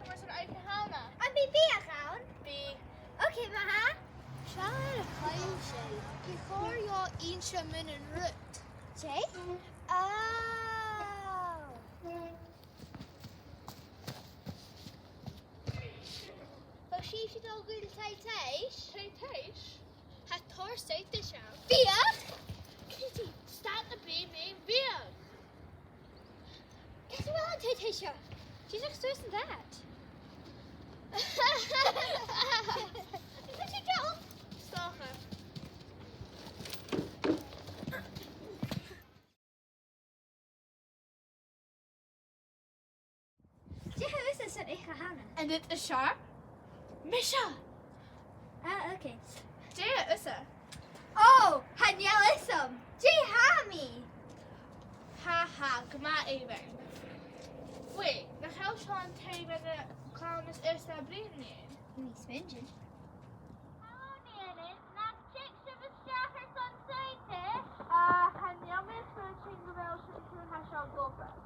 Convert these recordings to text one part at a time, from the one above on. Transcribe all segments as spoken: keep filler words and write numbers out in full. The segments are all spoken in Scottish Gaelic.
Mar sin, oidhche Shamhna. Am bi biadh ann? Bidh. Ok, ma-thà. Seo a' chaill seo. Bidh còir dhomh innse mun an rud. Dè? Oh. Tha sibhse a' dol a ghabhail taigh-taic? Taigh-taic? Tha tòrr suiteis ann. Biadh? Katie, stad na biadh, biadh! Càit a bheil an taigh-taic seo? Dìreach suas an rathad. Is e sin deoch? 'S dòcha. Dè tha thusa san oidhche Shamhna? An rud as fheàrr? Mise! Ah, ok. Dè tha thusa? Oh, chan eil fhios agam. Dè tha mi? Ha ha, gu math, Evan. Wait, nach eil seo an taigh a bha na cloinn is usa a' bruidhinn ann? Nì mi smaoineachadh. Hello, Nana. Nach tig sibh a-steach airson suiteis? Ah, chan eil mi a' smaoineachadh gu bheil sibh a' tuigsinn seo gu bhith.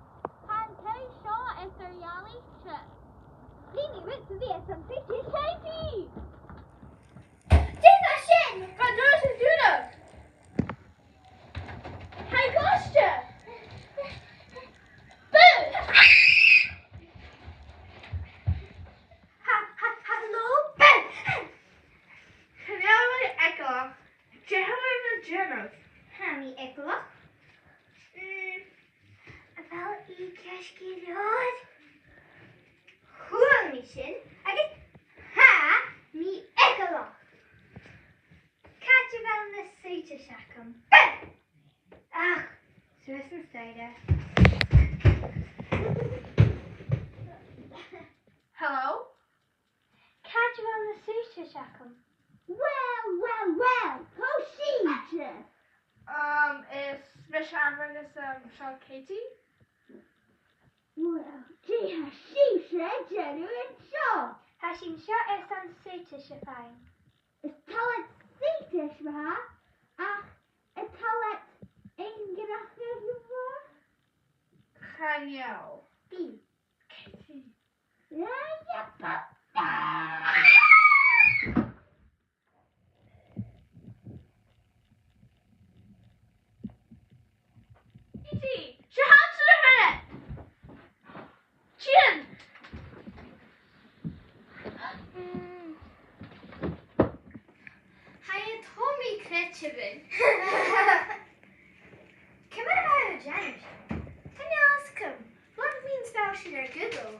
Tha an taigh seo eadar-dhealaichte. Nì mi rud sam bith airson suiteis. Katie! Dè tha sin? Chan eil sibh a' dèanamh. Tha e goirt! Boo! Ha, ha, ha, hello? Boo! Chan eil mi eagalach. Dè tha thu a' dèanamh? Tha mi eagalach. Mm, a bheil e ceart gu leòr? Chuala mi sin agus tha mi eagalach. Càit a bheil na suiteis agam? Ach, suas an staidhre. Hello? Càit a bheil na suiteis agam? Well, well, well, cò sibhse? Um, is mise Amber agus, um, seo Katie. Well, dè tha sibhse a' dèanamh an seo? Tha sinn seo airson suiteis a phlannadh. Is toil leat suiteis, ma-thà, ach an toil leat ingrach a ghabhail? Chan eil. Bidh. Katie. Yeah, yeah, but... Katie, seo hamster a th' ann! Sin! Tha e a' toirt mi creideamh. Ciamar a bha thu a' dèanamh? Chan eil fhios agam. Lean mi an spell sin air Google.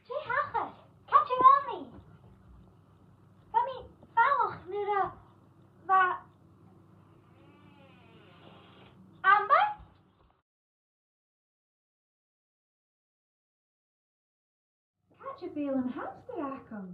Dè thachair? Càit a bheil mi? Bha mi a' falach nuair a bha... Amber? Càit a bheil an hamster agam?